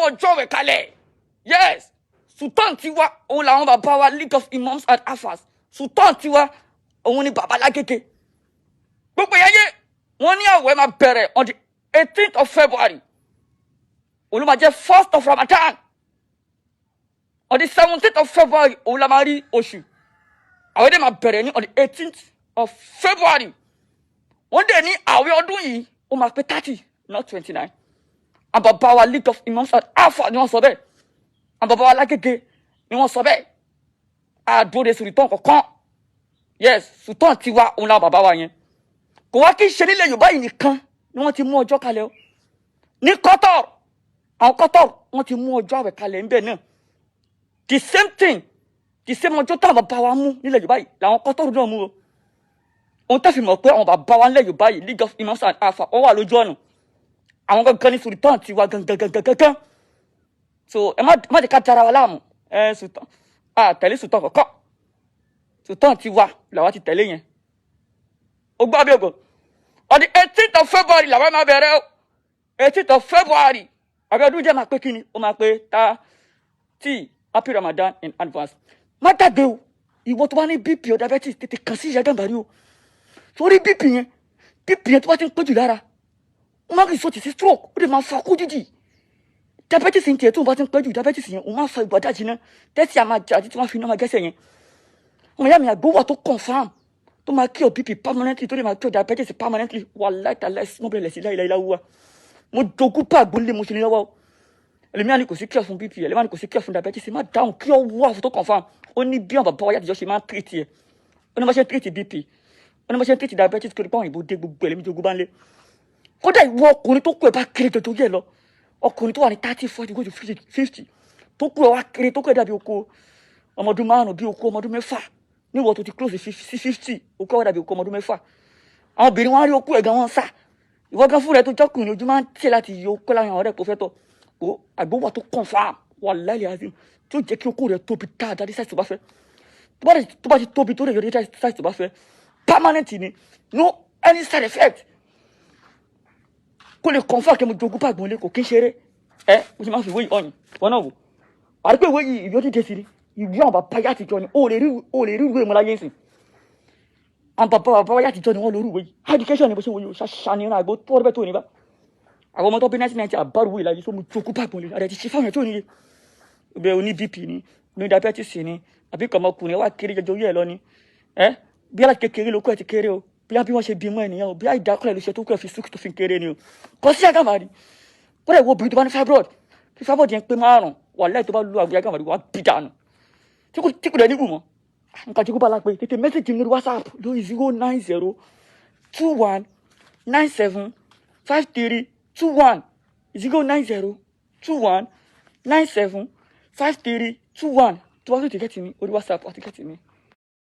ọjọ́ rẹ̀ kalẹ̀. Yes, sultan tiwa òun làwọn bàbá wa, League of Imams and Alfas. Sultan tiwa òun ni bàbá Lágége. Gbogbo yẹn yé wọ́n ní àwẹ̀ máa bẹ̀rẹ̀ on the 18th of February, òun ló máa jẹ́ first of Ramadan. On the 17th of February òun la máa rí oṣù. Àwẹ̀ dẹ̀ máa bẹ̀rẹ̀ ní on the 18th of February. Wọ́n dẹ̀ ní àwẹ̀ ọdún yìí, ó máa pé 30, not 29. Àwọn bàbá wa, League of Imams and Alfa, ni wọ́n sọ bẹ́ẹ̀. Àwọn bàbá wa Lágége ni wọ́n sọ bẹ́ẹ̀. Àdóde sultan kankan. Yes, sultan tiwa òun làwọn bàbá wa yẹn. Kò wá kí n ṣe nílẹ̀ Yorùbá yìí nìkan ni wọ́n ti mú ọjọ́ kalẹ̀ o. Ní Qatar, àwọn Qatar, wọ́n ti mú ọjọ́ àwẹ̀ kalẹ̀ ńbẹ̀ náà. The same thing, the same ọjọ́ táwọn bàbá wa mú nílẹ̀ Yorùbá yìí làwọn Qatar náà mú o. Ohun tó fi mọ̀ pé àwọn bàbá wa nílẹ̀ Yorùbá yìí, League of Imams and Alfa, wọ́n wà lójú ọ̀nà. Àwọn gangan ní sultan tiwa gangan gangan gangan. So ẹ má jẹ́ ká dara wa láàmú. Ẹ sultan, a tẹ̀lé sultan kọ̀ọ̀kan. Sultan tiwa làwa ti tẹ̀lé yẹn. Ó gbọ́ bí ògo, on the 18th of February làwọn máa bẹ̀rẹ̀ o. 18th of February, àbí ọdún jẹ́ máa pé kí ni ó máa pé 30. Happy Ramadan in advance. Má gbàgbé o, ìwọ tó bá ní BP or diabetes, tètè kàn sí Ìyá Gàmbàrí o, torí BP yẹn tó bá ti ń péjù lára, ó máa ń result sí stroke, ó lè máa fa kú jíjì. Diabetes ń tiẹ̀, tó bá ti ń péjù diabetes yẹn, ó máa ń fa ìgbà dájì náà tẹ́sí àmà jà títí wọ́n fi iná máa gẹ́sẹ̀ yẹn. Ọmọ ìyá mi, àgbo wà tó confirm, tó máa cure BP permanently, tó lè máa cure diabetes permanently. Wallahi tallahi, small bẹ̀rẹ̀ sí láìláìláwùwà. Mo jogún bá àgbo nílé, mo ṣe ní lọ́wọ́ o. Ẹlòmíà ní kò sí cure fún BP, ẹlòmíà ní kò sí cure fún diabetes. Má dáhùn, cure wà fún tó confirm. Ó ní bí àwọn bàbá wa yàtọ̀ ṣe máa ń treat ẹ̀, ó ní bá ṣe ń treat BP, ó ní bá ṣe ń treat diabetes, kí ló pa àwọn ìbò dé. Gbogbo ẹ̀ lèmi jogún bá ń lé. Kódà ìwọ ọkùnrin tó kú ẹ̀ bá kéré jọjọ yẹ lọ, ọkùnrin tó wà ní 30, 40, go to 50, tó kú ẹ̀ wá kéré, tó kú ẹ̀ dàbí oko ọmọ ọdún 5, bí oko ọmọ ọdún 6, níwọ̀ tó ti close sí 50, oko ẹ̀ wá dàbí oko ọmọ ọdún 6. Àwọn obìnrin wọn á rí okó ẹ̀ gan, wọn sá. Ìwọ gan fúnra ẹ̀ tó jọkùnrin, ojú máa ń tẹ̀ láti yọ okó láwọn ọ̀rẹ́ kò fẹ́ tọ̀ o. Àgbo wà tó confirm, wallahi azim, tó jẹ́ kí okó rẹ̀ tóbi dáadáa dé size tó bá fẹ́. Tó bá ti tóbi, tó lè yọ dé size tó bá fẹ́, permanent ni, no any side effect. Kó lè confirm kí mo jogún bá àgbọ̀n lé, kò kí n ṣeré. Ẹ mo ṣe máa fi ìwé yìí ọyìn wọn náà wò, àti pé ìwé yìí, ìwé dídé sí ni, ìwé àwọn bàbá yá àtijọ́ ni. O lè rí ìwé ìmọ̀láyé ń sìn. Àwọn bàbá bàbá yá àtijọ́ ni wọ́n lórí ìwé yìí. Education ni bó ṣe wòye o. Ṣàṣà ni ìrìn àgbo tó ọdún bẹ́ẹ̀ tó ní bá àwọn ọmọ tó bí 1990 àbárò ìwé ìlàyé. Tó mo jogún bá àgbọ̀n lé, àdẹ ti ṣe fáwọn tó níye bẹ́ẹ̀. Oní BP ni, oní diabetes ni, àbí kọ̀mọkùnrin wá kéré jọjọ orí ẹ̀ lọ ni. Ẹ bí aláti kékeré ló kọ́ ẹ ti kéré o, bí bí wọ́n ṣe bímọ ènìyàn o, bí àìdákọ́lẹ̀ ló ṣe tó kọ́ ẹ fi súkì tó fi kéré ni o, kò sí àgàmàrí. Kódà ìwọ obìnrin tó bá ní fibroid, tí fibroid yẹn pé 5, wàláhì, tó bá lu àgbẹ̀ àgàmàrí, wàá bí dànù tí kò dẹ̀ nígùn mọ́. Nǹkan tí kò bá la pé tètè message mi lórí WhatsApp lórí 09021975321, 09021975321. Tó bá tètè get mi orí WhatsApp àti get mi.